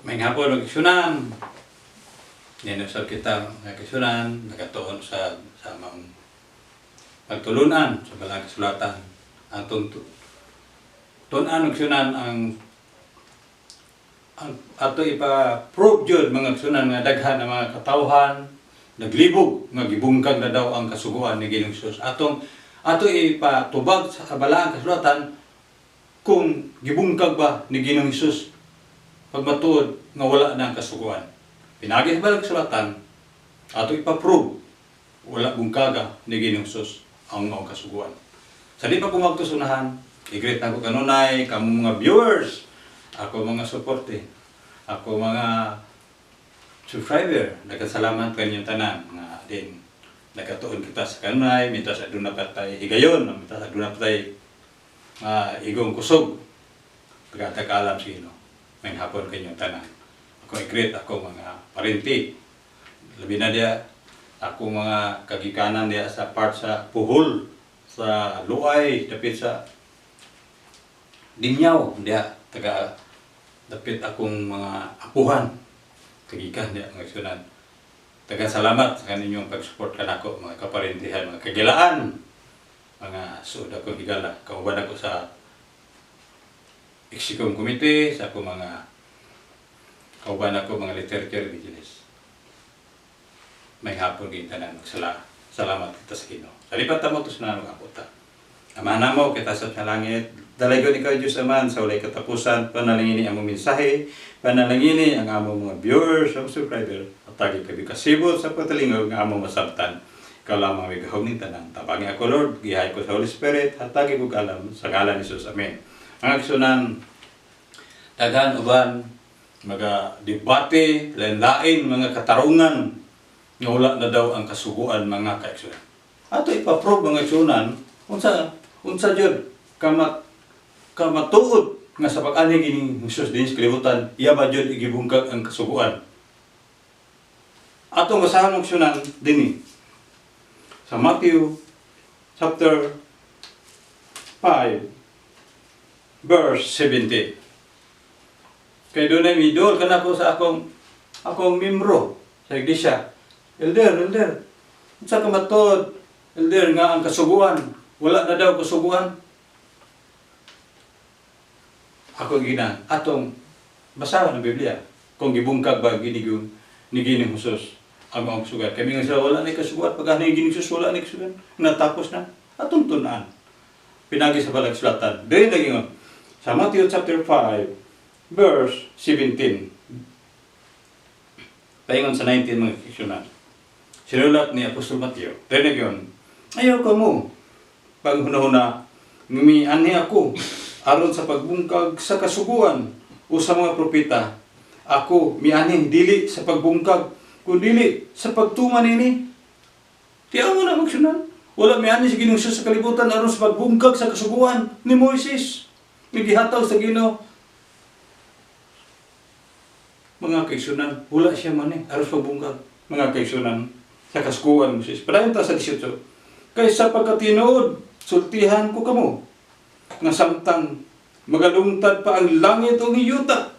Maayong hapon, mga kaigsuonan. Ngayon usab kita, mga kaigsuonan, nagatuon sa among pagtulunan sa Balaang Kasulatan. Ang tun-an, mga kaigsuonan, ang ato ipa-prove jud, mga kaigsuonan, nga daghan ang mga katawhan naglibog nga gibungkag na daw ang kasuguan ni Ginoong Hesus. Atong ato ipatubag sa Balaang Kasulatan kung gibungkag ba ni Ginoong Hesus pag matuod nga wala na ang kasuguan. Pinagi sa Balaang Kasulatan, ato ipa-prove wala bungkaga ni Ginoong Hesus ang maong kasuguan. Sa di pa ko magtusunahan, i-greet nako kanunay kamo mga viewers, ako mga suporte, ako mga subscriber, nagkasalamat kanyong tanan nga din nagkatuon kita sa kanunay, mitas aduna pa tay higayon, mitas aduna pa tay igong kusog, taga-tagalam sa Ginoo. Maayong hapon kanyong tanan. Ako i-greet ako mga parente. Labi na diya ako mga kagikanan diya sa part sa Puhol, sa Luay, dapit sa Dinyaw, diya taga dapit akong mga apuhan kagikan diya, mga kaigsuonan. Taga salamat sa kaninyong pag-support kanako, mga kaparintihan, mga kagilaan, mga suod akong higala, kauban ako sa Execom Committee, sa ako mga kauban ako mga literature vigilance. Maayong hapon kayong tanan, magsala. Salamat kita sa Ginoo. Sa lipat ta mo to sa ta. Ama namo kita sa langit, dalaygon ikaw, Diyos Aman, sa walay katapusan. Panalangini ang among mensahe, panalangini ang among mga viewers, ang subscriber, at tagi kami kasibot sa pagtalingog nga among masabtan. Ikaw lamang may gahom ning tanan. Tabangi ako, Lord, giyahay ko sa Holy Spirit, hatagi ko alam sa ngalan ni Jesus. Amen. Mga kaigsuonan, daghan uban maga debate, lain-lain mga katarungan nga wala na daw ang kasuguan, mga kaigsuonan. Ato ipa-prove, mga kaigsuonan, unsa unsa jud kamat kamatuod nga sa pag-anhi ni Jesus dinhi sa kalibutan, iya ba jud igibungkag ang kasuguan? Atong basahan, mga kaigsuonan, dinhi sa Matthew chapter 5 verse 17. Kay dunay midol kanako sa akong membro sa iglesia. "Elder, elder, unsa ka matuod, elder, nga ang kasuguan, wala na daw kasuguan?" Ako gina, atong basahon ang Biblia kung gibungkag ba ginigong ni Ginoong Hesus ang mga kasuguan. Kami nga sila, wala na kasuguan. Pag ni Ginoong Hesus, wala na kasuguan. Natapos na. Atong tun-an. Pinagi sa Balaang Kasulatan. Dili naging sa Matthew chapter 5, verse 17. Paingon sa 19, mga kaigsuonan. Sinulat ni Apostol Mateo. Dili yun. "Ayaw kamo paghunahuna mianhi ako aron sa pagbungkag sa kasuguan o sa mga propeta. Ako mianhi dili sa pagbungkag kundi sa pagtuman ini." Tiyaw mo na, magsunan. Wala mianhi si Ginoong Jesus sa kalibutan aron sa pagbungkag sa kasuguan ni Moises nga gihatag sa Ginoo. Mga kaigsuonan, wala siya man eh aron sa pagbungkag, mga kaigsuonan, sa kasuguan ni Moises. Padayon ta sa 18. "Kay sa pagkatinuod, sultihan ko kamo, nga samtang magalungtad pa ang langit ug yuta,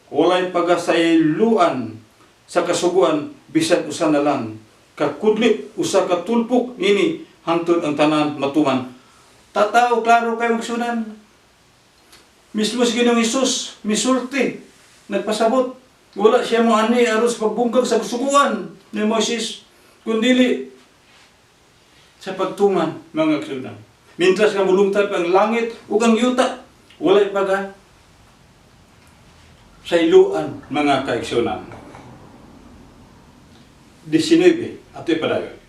walay pagasayloan sa kasuguan bisan usa na lang kakudlit, usa ka tulpok nini, hangtod ang tanan matuman." Tataw, klaro kay, magsunan. Mismo si Ginoong Hesus misulti, nagpasabot wala siya mo ani aron sa pagbungkag sa kasuguan ni Moises kundili sa pagtuman, mga kaigsuonan. Mintras nga mulungtad pa ang langit ug ang yuta, walay paga sayloan, mga kaigsuonan. 19, ato'y padayon.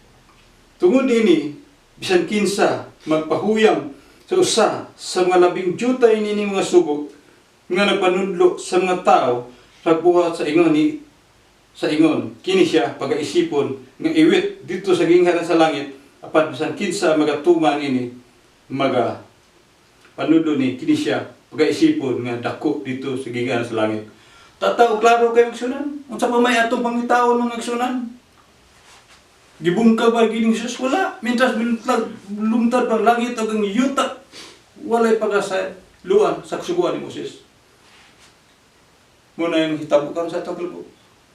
"Tungod ini, bisan kinsa magpahuyam sa usa sa mga labing jutay nini mga sugo nga nagpanudlo sa mga tao sa buhat sa ingon, kini siya pagaisipon nga iwit didto sa gingharian sa langit, apan bisan kinsa magatuman ini maga panudlo ni, kini siya pagaisipon nga dako didto sa gingharian sa langit." Tataw, klaro kay, magsunan. Unsa pa may atong pangitaon, mga igsuonan? Gibungkag ba gining Jesus? Wala. Mientras lungtad pang langit ug ang yuta, walay pagasayloan sa kasuguan ni Moses. Muna yung hitabo karon sa atong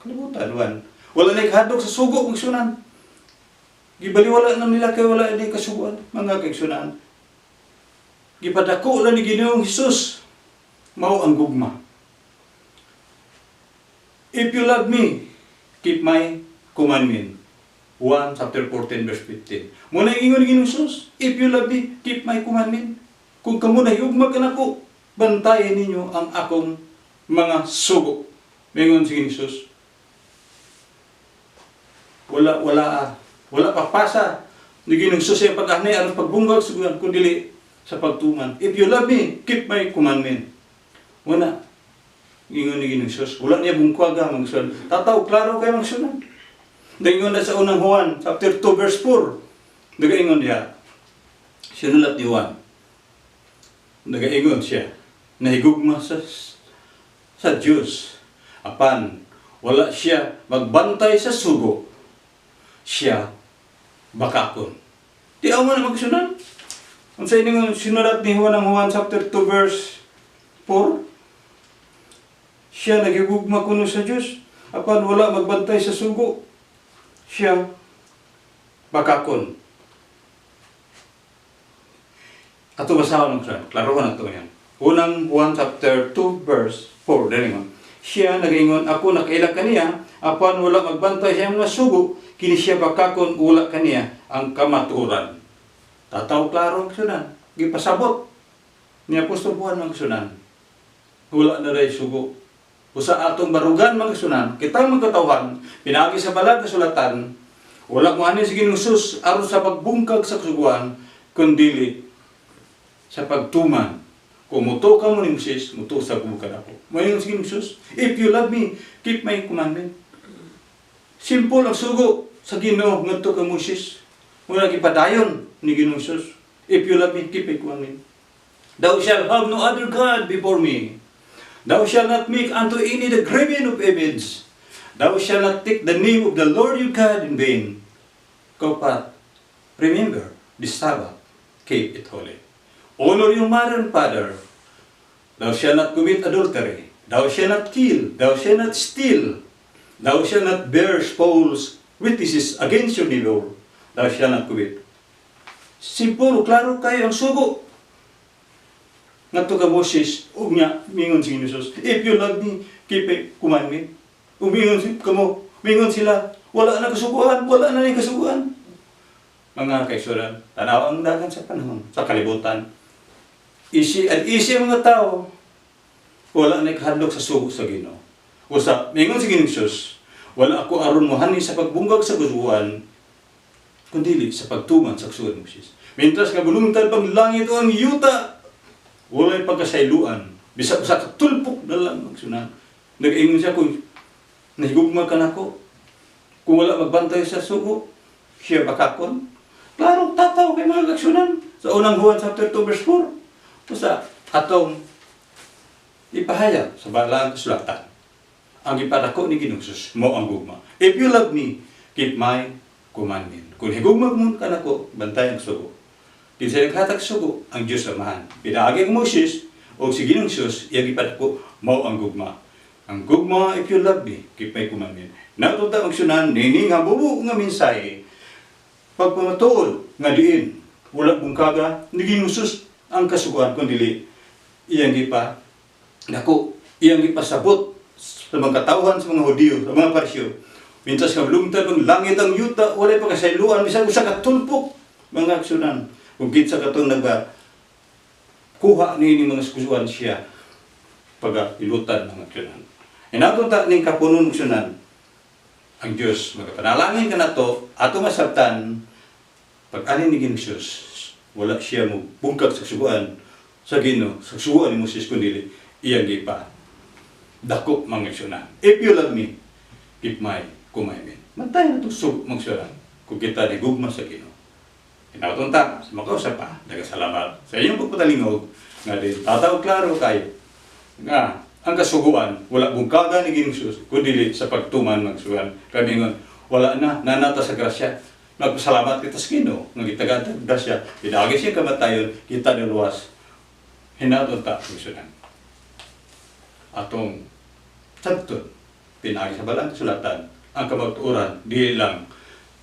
kalibutan. Juan. Wala na ikahadlok sa sugo, magsunan. Gibaliwala na nila kay wala ni kasuguan, mga kaigsunan. Gipadako lang ni Ginoong Hesus mao ang gugma. "If you love me, keep my commandment." 1 chapter 14 verse 15. Muna yung ingon ni Ginoong Hesus, "If you love me, keep my commandment." Kung kamo nahigugma kanako, bantayan ninyo ang akong mga sugo. Mingon si Ginoong Hesus. Wala papasa ni Ginoong Hesus sa pag-anhi aron pagbungkag suguan kun dili sa pagtuman. "If you love me, keep my commandment." Wala. Ingon ni Ginoong Hesus, wala niya bungkaga magsunan. Tataw klaro kay magsunan. Daingon na sa Unang Juan, chapter 2 verse 4. Nagaingon diha. Sinulat ni Juan. Nagaingon siya. Nahigugma sa Diyos. Apan wala siya magbantay sa sugo. Siya bakakon. Di mo na magsunan. Ang sa inyong sinulat ni Juan ang Juan chapter 2 verse 4, siya nagigugma kuno sa Diyos. Apan wala magbantay sa sugo. Siya bakakon. Ato basahon ang sunan. Klarohan ato yan. Unang Juan chapter 2 verse 4. Dali mo. Siya nagaingon, "Ako nakaila kaniya," apan wala magbantay sa mga sugo, kini siya bakakon, wala kaniya ang kamatuoran. Tataw klaro ang sunan. Gipasabot ni Apostol Juan ang sunan. Wala na rin sugo. Usa atong barugan mga sunan, kitang magkatawhan, pinaagi sa balaan kasulatan, wala mo ani si Ginoong Hesus aron sa pagbungkag sa kasuguan, kundili sa pagtuman. Kung mutuo ka mo ni Moses, mutuo sa mo kanako. Mayon si Ginoong Hesus, "If you love me, keep my commandment." Simple ang sugo sa Ginoo ngadto kay Moses. Wala gipadayon ni Ginoong Hesus. "If you love me, keep my commandment. Thou shalt have no other God before me. Thou shalt not make unto any the graven of image. Thou shalt not take the name of the Lord your God in vain." Kaupat, remember the Sabbath, keep it holy. Honor your mother and father. Thou shalt not commit adultery. Thou shalt not kill. Thou shalt not steal. Thou shalt not bear false witnesses against your neighbor. Thou shalt not covet. Simple, klaro kayo ang sugo. Ngadto ka Moses, ug nya mingon si Jesus, "If you love me, keep my commandment." Ug mingon si kamo, mingon sila, wala na kasuguan, wala na ni kasuguan. Mga kaigsunan, tanaw ang dagan sa panahon, sa kalibutan. Easy and easy ang mga tao, wala na ikahadlok sa sugo sa Ginoo. Usa, mingon si Ginoong Jesus, wala ako aron mohani sa pagbungkag sa kasuguan, kundi sa pagtuman sa kasuguan ni Moses. Mientras nga bulungtad pang langit o ang yuta, walay pagkasayloan. Bisag sa katulpok na lang magsunan. Nag-ingon siya kung nahigugma ka nako, kung wala magbantay sa sugo, siya bakakon. Klaro, tataw kay mga kaigsunan. Sa Unang Juan chapter 2 verse 4. Basta atong ipahayag sa balaang kasulatan. Ang ipadako ni Ginoong Jesus, mo ang gugma. "If you love me, keep my commandment." Kung higugma mo ka nako, bantay ang sugo. Kinsa naghatag sugo? Ang Dios Amahan. Pinaagi ang Moses o si Ginoong Jesus, iyang ipadako mao ang gugma. Ang gugma, "If you love me, keep my commandment." Natuta magsunan nining habubo nga mensahe. Pagpamatuod nga diin wala bungkaga ni Ginoong Jesus ang kasuguan kundi iyang gipa dako, iyang gipasabot sa mga katawhan, sa mga Hudiyo, sa mga Pariseo. Mintas nga lungtad ang langit ang yuta, walay pagkasayloan bisan usa ka tulpok, mga kaigsunan. Kung kinsa katong nagba kuha niini mga kasuguan, siya paga ilutan, mga kaigsunan. Inaton ta ning kapunon, kaigsunan. Ang Diyos magapanalangin kanato ato masabtan pag ani ni Ginoong Jesus, wala siya mo bungkag sa kasuguan sa Ginoo, sa kasuguan ni Moses, kundi iyang gipa dako, mga kaigsunan. "If you love me, keep my commandment." Bantay na itong sugo, mga kaigsunan, kung kita ni gugma sa Ginoo. Inaton ta sa makausap pa. Daghang salamat sa inyong pagpatalingog nga din tataw klaro kayo nga ang kasuguan wala bungkaga ni Ginoong Jesus kundi sa pagtuman magsugan. Kami ingon wala na nanata sa grasya. Nagpasalamat kita sa Ginoo nga gitagaan ta grasya. Pinaagi siya kamatayon, kita niluwas. Hinaton ta magsunan. Atong Sabton pinaagi sa Balaang Kasulatan ang kamatuoran, dili lang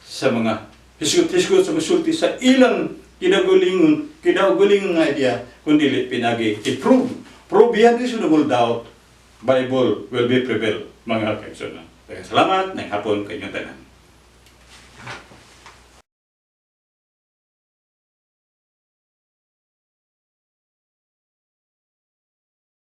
sa mga hisgot-hisgot sa musulti sa ilang kinaugalingon kinaugalingon nga idea, kundi pinaagi i-prove, prove beyond reasonable doubt. Bible will be prevail, mga kaigsuonan. Salamat ng hapon kanyong tanan.